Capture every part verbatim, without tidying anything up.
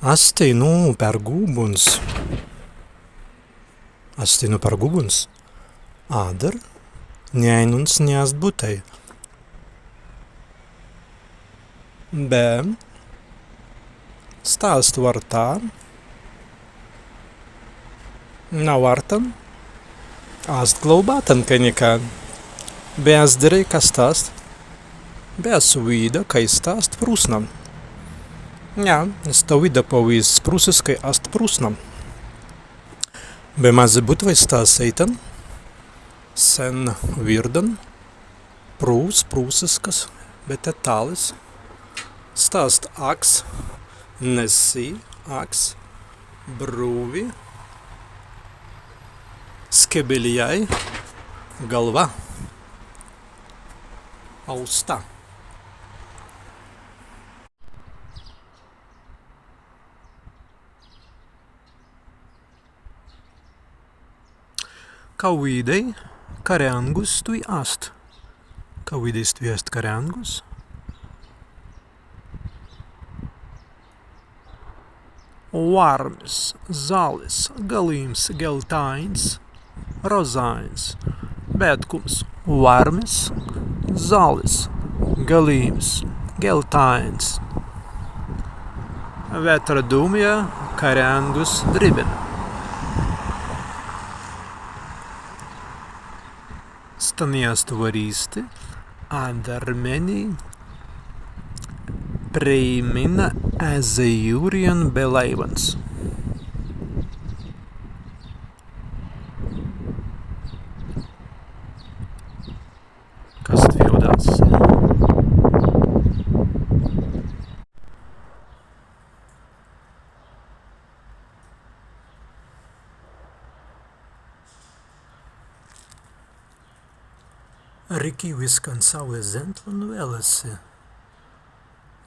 Ast teinū pergūbuns. Ast teinū pergūbuns. Adder ni aīnuns ni ast butei. Be sta ast wārta. Na wārtan ast glaubātan, kāi nika. Be as dirēi, ka sta ast. Be as widāi, kāi sta ast prūsna. Jā, sta widāi pawīsts prūsiskai ast prūsna. Be mazzi būtwei sta seītan sen wīrdan. Prūss, prūsisks, be tēt tālis. Sta ast aks, nessi, aks, brūwi, skebbeljai, galwa, austa. Kawīdai karjāngus stwi ast. Kawīdai stwi ast karjāngus? Wārmis, zalis, galīms, geltains, rozains, bētkums. Wārmis, zalis, galīms, geltains. Wētra dūmja karjāngus dribina. Sta ni ast wāristi, adder mennei prēimina ezze jūrjan be laiwans. Kas stwi audātun? Rikīwis, kāi sawwai zentlan wēlasi.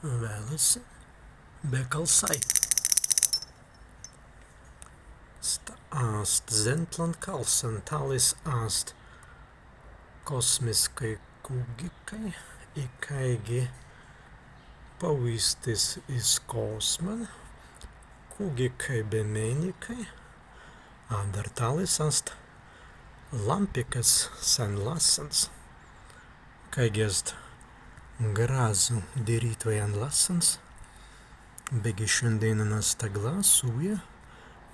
Wēlasi, be kalsai. Sta ast zentlan kalsan, tālis ast kōsmiskai kūgikai, ikāigi pawīstis iz kōsman, kūgikai be mēnikai, adder tālis ast lampikas sen lassans. Kāigi ast grazzu dirītwei en lassans, beggi šandēinan ast stagla, sūja,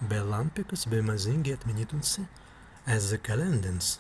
be lampikas, be mazīngi etminītun si ezze kalēndans.